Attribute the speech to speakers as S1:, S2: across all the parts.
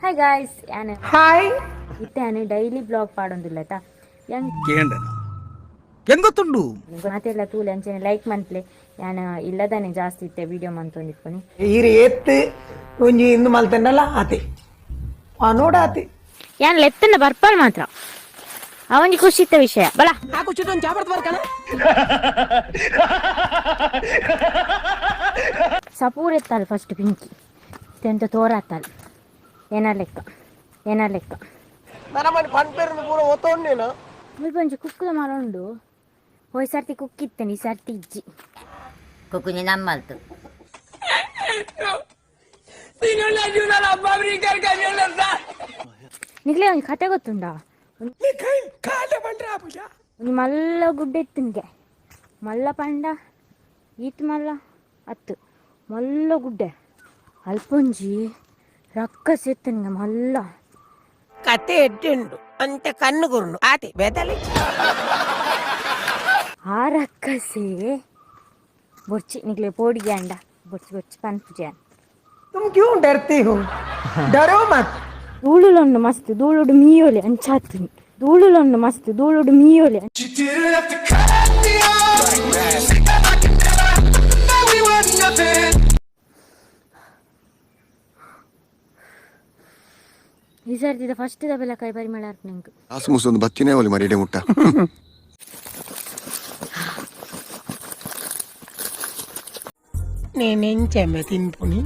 S1: Hi guys, ಯಾನ್
S2: hi
S1: ಇತ್ತೆ ಯಾನ್ ಡೈಲಿ ಬ್ಲಾಗ್ ಪಾಡೊಂದುಲ್ಲತ ಯಂಗ್
S3: ಕೇಂಡನ ಎಂಗೊತ್ತುಂಡು
S1: ಮಾತೆಲ್ಲ ತೂಲೆ ಅಂಚನೆ ಲೈಕ್ ಮನ್ಪ್ಲೆ. ಯಾನ್ ಇಲ್ಲದಾನೆ ಜಾಸ್ತಿ ಇತ್ತೆ ವಿಡಿಯೋ ಮಂತೊಂದಿಪ್ಪುನಿ.
S2: ಈರ್ ಏತ್ ಒಂಜಿ ಇಂದು ಮಲ್ತಂಡಲ ಆತೆ ನೋಡ ಆತೆ.
S1: ಯಾನ್ ಲೆತ್ತನ ಬರ್ಪಲ್ ಮಾತ್ರ ಅವನಿಗೆ ಖುಷಿ ಇತ್ತ ವಿಷಯ ಬಲ. ಸಪೂರ್ ಎತ್ತಾಲ್ ಫಸ್ಟ್ ಪಿಂಕಿ ತೆಂತ ತೋರಾತಾಲ್ ಏನ ಲೆಕ್ಕ ಏನ ಲೆಕ್ಕ.
S2: ನರಮನಿ ಪನ್ಪೇರು ಪೂರ ಒತ್ತೊಂಡೇನು.
S1: ಮುಲ್ಪ ಒಂಜಿ ಕುಕ್ಕುದ ಮರ ಉಂಡು. ಹೋಯ್ ಸರ್ತಿ ಕುಕ್ಕಿತ್ತೇನೆ, ಈ ಸರ್ತಿ ಇಜ್ಜಿ.
S4: ಕುಕ್ಕುಂಜಿ ನಮ್ಮಲ್ತು.
S1: ನಿಗ್ಲೇ ಒಂಜಿ ಕತೆ ಗೊತ್ತುಂಡಾ? ಒಂಜಿ ಮಲ್ಲ ಗುಡ್ಡೆ ಇತ್ತಿನ್ಗೆ. ಮಲ್ಲ ಪಂಡ ಈತ್ ಮಲ್ಲ ಅತ್ತು, ಮಲ್ಲ ಗುಡ್ಡೆ. ಅಲ್ಪೊಂಜಿ ರಕ್ಕಸ ಇತ್ತನ್ಗೆ ಮಲ್ಲ.
S2: ಕತೆ ಎಡ್ಡುಂಡು ಅಂತ ಕಣ್ಣು ಗುರುಂಡು ಆತೆ ಬೇತಲೆ.
S1: ಆ ರಕ್ಕಸೆ ಬೊರ್ಚಿ ನಿಗ್ಲೆ ಪೋಡಿಗೆ ಅಂಡ ಬೊರ್ಚಿ ಬೊರ್ಚಿ ಪನ್ಪುಜೆ.
S2: ತುಮ್ ಕ್ಯೂ ಡರ್ತಿ ಹೋ, ಡರೋ ಮತ್.
S1: ಧೂಳುಲೊಂಡು ಮಸ್ತ್ ಧೂಳುಡು ಮೀಯೋಲೆ ಅಂಚಾತೀನಿ. ಧೂಳುಲೊಂಡು ಮಸ್ತ್ ಧೂಳುಡು ಮೀಯೋಲೆ. ಈ ಸರ್ತಿದ ಫಸ್ಟ್ the ಬೆಲಕಾಯಿ ಪರಿಮಳ ಅರ್ಪಣೆಂಕ್.
S5: ಆಸುಮುಸು ಬತ್ತಿನೇ ಒಲಿ ಮರಿಡೆ ಮುಟ್ಟ.
S2: నేనేం తిన్పుని.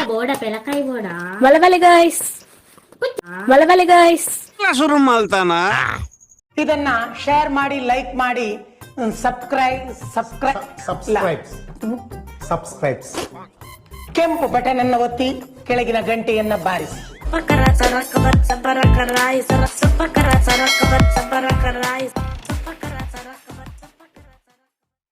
S1: ಬೋಡ ಪೆಲಕಾಯಿ ಬೋಡ.
S6: ಬಲ ಬಲೆ ಗಾಯ್ಸ್, ಬಲ ಬಲೆ ಗಾಯ್ಸ್.
S3: ಶುರು ಮಾಲ್ತಾನ.
S2: ಇದನ್ನ ಶೇರ್ ಮಾಡಿ, ಲೈಕ್ ಮಾಡಿ, subscribe, subscribe.
S7: Subscribes. Subscribes.
S2: ಕೆಂಪು ಬಟನ್ ಅನ್ನು ಒತ್ತಿ, ಕೆಳಗಿನ ಗಂಟೆಯನ್ನ ಬಾರಿಸಿ.
S6: ಪಕರ ಸರಕ ಬಚ್ಚ ಬರಕ ರಾಯ್ ಸರಸ ಪಕರ ಸರಕ ಬಚ್ಚ ಬರಕ ರಾಯ್.